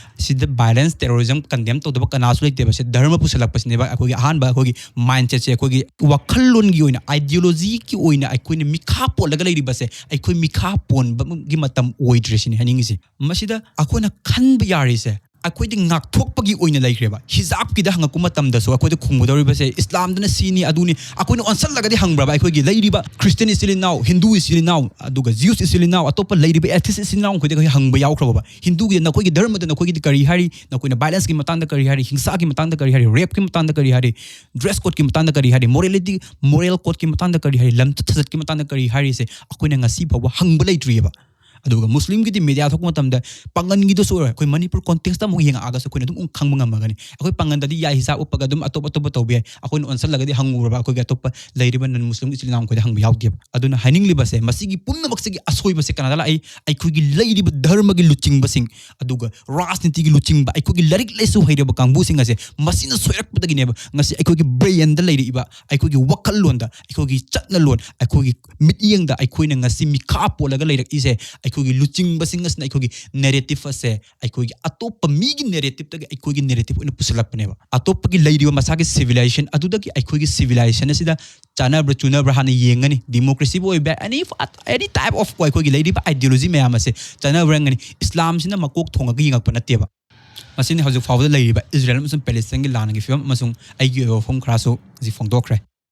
ꯁꯤꯗ violence, terrorism condemn ꯇꯧꯗꯕ ꯀꯅꯥꯁꯨ ꯂꯩꯇꯦꯕ꯫ ꯁꯤ ꯙꯔꯃ ꯄꯨꯁꯜꯂꯛꯄꯁꯤꯅꯦꯕ ꯑꯩꯈꯣꯏꯒꯤ ꯑꯍꯥꯟꯕ ꯑꯩꯈꯣꯏꯒꯤ mindsetꯁꯦ, ꯑꯩꯈꯣꯏꯒꯤ ꯋꯥꯈꯜꯂꯣꯟꯒꯤ ꯑꯣꯏꯅ, ideologyꯒꯤ ꯑꯣꯏꯅ ꯑꯩꯈꯣꯏꯅ ꯃꯤꯈꯥ ꯄꯣꯜꯂꯒ ꯂꯩꯔꯤꯕꯁꯦ, ꯑꯩꯈꯣꯏ ꯃꯤꯈꯥ ꯄꯣꯟꯕꯒꯤ ꯃꯇꯝ ꯑꯣꯏꯗ꯭ꯔꯦ ꯁꯤꯅꯤ ꯍꯥꯏꯅꯤꯡꯉꯤꯁꯦ꯫ ꯃꯁꯤꯗ ꯑꯩꯈꯣꯏꯅ ꯈꯟꯕ ꯌꯥꯔꯤꯁꯦ, ꯑꯩꯈꯣꯏꯗꯤ ꯉꯥꯛꯊꯣꯛꯄꯒꯤ ꯑꯣꯏꯅ ꯂꯩꯈ꯭ꯔꯦꯕ꯫ ꯍꯤꯖꯥꯕꯀꯤꯗ ꯍꯪꯉꯛꯄ ꯃꯇꯝꯗꯁꯨ ꯑꯩꯈꯣꯏꯗ ꯈꯨꯝꯒꯗꯧꯔꯤꯕꯁꯦ, "ꯏꯁꯂꯥꯝꯗꯅ ꯁꯤꯅꯤ, ꯑꯗꯨꯅꯤ", ꯑꯩꯈꯣꯏꯅ ꯑꯣꯟꯁꯜꯂꯒꯗꯤ ꯍꯪꯕ꯭ꯔꯕ? ꯑꯩꯈꯣꯏꯒꯤ ꯂꯩꯔꯤꯕ ꯈ꯭ꯔꯤꯁꯇꯤꯌꯟ ꯏꯆꯤꯜ ꯏꯅꯥꯎ, ꯍꯤꯟꯗꯨ ꯏꯆꯤꯜ ꯏꯅꯥꯎ, ꯑꯗꯨꯒ ꯖ꯭ꯌꯨꯁ ꯏꯆꯤꯜ ꯏꯅꯥꯎ, ꯑꯇꯣꯞꯄ ꯂꯩꯔꯤꯕ atheist ꯏꯆꯤꯜ ꯏꯅꯥꯎ ꯃꯈꯣꯏꯗ ꯑꯩꯈꯣꯏ ꯍꯪꯕ ꯌꯥꯎꯈ꯭ꯔꯕ? ꯍꯤꯟꯗꯨꯒꯤꯗ ꯅꯈꯣꯏꯒꯤ ꯙꯔꯃꯗ ꯅꯈꯣꯏꯒꯤꯗꯤ ꯀꯔꯤ ꯍꯥꯏꯔꯤ? ꯅꯈꯣꯏꯅ violenceꯀꯤ ꯃꯇꯥꯡꯗ ꯀꯔꯤ ꯍꯥꯏꯔꯤ? ꯍꯤꯡꯁꯥꯒꯤ ꯃꯇꯥꯡꯗ ꯀꯔꯤ ꯍꯥꯏꯔꯤ? Rapeꯀꯤ ꯃꯇꯥꯡꯗ ꯀꯔꯤ ꯍꯥꯏꯔꯤ? Dress codeꯀꯤ ꯃꯇꯥꯡꯗ ꯀꯔꯤ ꯍꯥꯏꯔꯤ? Morality, moral codeꯀꯤ ꯃꯇꯥꯡꯗ ꯀꯔꯤ ꯍꯥꯏꯔꯤ? ꯂꯝꯆꯠ ꯁꯥꯖꯠꯀꯤ ꯃꯇꯥꯡꯗ ꯀꯔꯤ ꯍꯥꯏꯔꯤꯁꯦ ꯑꯩꯈꯣꯏꯅ ꯉꯁꯤ ꯐꯥꯎꯕ ꯍꯪꯕ ꯂꯩꯇ꯭ꯔꯤꯑꯕ꯫ ꯑꯗꯨꯒ ꯃꯨꯁꯂꯤꯝꯒꯤꯗꯤ ꯃꯦꯗꯤꯌꯥ ꯊꯣꯛꯄ ꯃꯇꯝꯗ ꯄꯥꯡꯒꯟꯒꯤꯗꯁꯨ ꯑꯣꯏꯔꯣ, ꯑꯩꯈꯣꯏ ꯃꯅꯤꯄꯨꯔ context ꯑꯃꯨꯛ ꯌꯦꯡꯉꯛꯑꯒꯁꯨ ꯑꯩꯈꯣꯏꯅ ꯑꯗꯨꯝ ꯈꯪꯕ ꯉꯝꯃꯒꯅꯤ꯫ ꯑꯩꯈꯣꯏ ꯄꯥꯡꯒꯟꯗꯗꯤ ꯌꯥ ꯍꯤꯁꯥꯕ ꯎꯞꯄꯒ ꯑꯗꯨꯝ ꯑꯇꯣꯞ ꯑꯇꯣꯞꯄ ꯇꯧꯕ ꯌꯥꯏ꯫ ꯑꯩꯈꯣꯏꯅ ꯑꯣꯟꯁꯜꯂꯒꯗꯤ ꯍꯪꯉꯨꯔꯕ ꯑꯩꯈꯣꯏꯒꯤ ꯑꯇꯣꯞꯄ ꯂꯩꯔꯤꯕ non Muslim ꯏꯆꯤꯜ ꯏꯅꯥꯎ ꯃꯈꯣꯏꯗ ꯍꯪꯕ ꯌꯥꯎꯗꯦꯕ꯫ ꯑꯗꯨꯅ ꯍꯥꯏꯅꯤꯡꯂꯤꯕꯁꯦ, ꯃꯁꯤꯒꯤ ꯄꯨꯝꯅꯃꯛꯁꯤꯒꯤ ꯑꯁꯣꯏꯕꯁꯦ ꯀꯅꯥꯗ ꯂꯥꯛꯏ? ꯑꯩꯈꯣꯏꯒꯤ ꯂꯩꯔꯤꯕ ꯙꯔꯃꯒꯤ ꯂꯨꯆꯤꯡꯕꯁꯤꯡ, ꯑꯗꯨꯒ ꯔꯥꯖꯅꯤꯇꯤꯒꯤ ꯂꯨꯆꯤꯡꯕ, ꯑꯩꯈꯣꯏꯒꯤ ꯂꯥꯏꯔꯤꯛ ꯂꯥꯏꯁꯨ ꯍꯩꯔꯕ ꯀꯥꯡꯕꯨꯁꯤꯡ ꯑꯁꯦ, ꯃꯁꯤꯅ ꯁꯣꯏꯔꯛꯄꯗꯒꯤꯅꯦꯕ ꯉꯁꯤ ꯑꯩꯈꯣꯏꯒꯤ brainꯗ ꯂꯩꯔꯛꯏꯕ, ꯑꯩꯈꯣꯏꯒꯤ ꯋꯥꯈꯜꯂꯣꯟꯗ, ꯑꯩꯈꯣꯏꯒꯤ ꯆꯠꯅꯂꯣꯟ, ꯑꯩꯈꯣꯏꯒꯤ ꯃꯤꯠꯌꯦꯡꯗ ꯑꯩꯈꯣꯏꯅ ꯉꯁꯤ ꯃꯤꯈꯥ ꯄꯣꯜꯂꯒ ꯂꯩꯔꯛꯏꯁꯦ꯫ ꯑꯩꯈꯣꯏꯒꯤ ꯂꯨꯆꯤꯡꯕꯁꯤꯡ ꯑꯁꯤꯅ ꯑꯩꯈꯣꯏꯒꯤ narrative ꯑꯁꯦ, ꯑꯩꯈꯣꯏꯒꯤ ꯑꯇꯣꯞꯄ ꯃꯤꯒꯤ narrativeꯇꯒꯤ ꯑꯩꯈꯣꯏꯒꯤ narrative ꯑꯣꯏꯅ ꯄꯨꯁꯤꯜꯂꯛꯄꯅꯦꯕ꯫ ꯑꯇꯣꯞꯄꯒꯤ ꯂꯩꯔꯤꯕ ꯃꯁꯥꯒꯤ civilization ꯑꯗꯨꯗꯒꯤ ꯑꯩꯈꯣꯏꯒꯤ civilization ꯑꯁꯤꯗ ꯆꯥꯟꯅꯕ꯭ꯔꯥ ꯆꯨꯅꯕ꯭ꯔꯥ ꯍꯥꯟꯅ ꯌꯦꯡꯒꯅꯤ꯫ Democracyꯕꯨ ꯑꯣꯏꯕ any, any type of ꯑꯩꯈꯣꯏꯒꯤ ꯂꯩꯔꯤꯕ ideology ꯃꯌꯥꯝ ꯑꯁꯦ ꯆꯥꯟꯅꯕ꯭ꯔꯥ ꯌꯦꯡꯒꯅꯤ꯫ ꯏꯁꯂꯥꯝꯁꯤꯅ ꯃꯀꯣꯛ ꯊꯣꯡꯉꯒ ꯌꯦꯡꯉꯛꯄ ꯅꯠꯇꯦꯕ꯫ ꯃꯁꯤꯅꯤ ꯍꯧꯖꯤꯛ ꯐꯥꯎꯕꯗ ꯂꯩꯔꯤꯕ ꯏꯖꯔꯦꯜ ꯑꯃꯁꯨꯡ ꯄꯦꯂꯦꯁꯇꯥꯏꯟꯒꯤ ꯂꯥꯟꯒꯤ ꯐꯤꯕꯝ ꯑꯃꯁꯨꯡ ꯑꯩꯒꯤ ꯑꯣꯏꯕ ꯋꯥꯐꯝ ꯈꯔꯁꯨ ꯍꯧꯖꯤꯛ ꯐꯣꯡꯗꯣꯛꯈ꯭ꯔꯦ꯫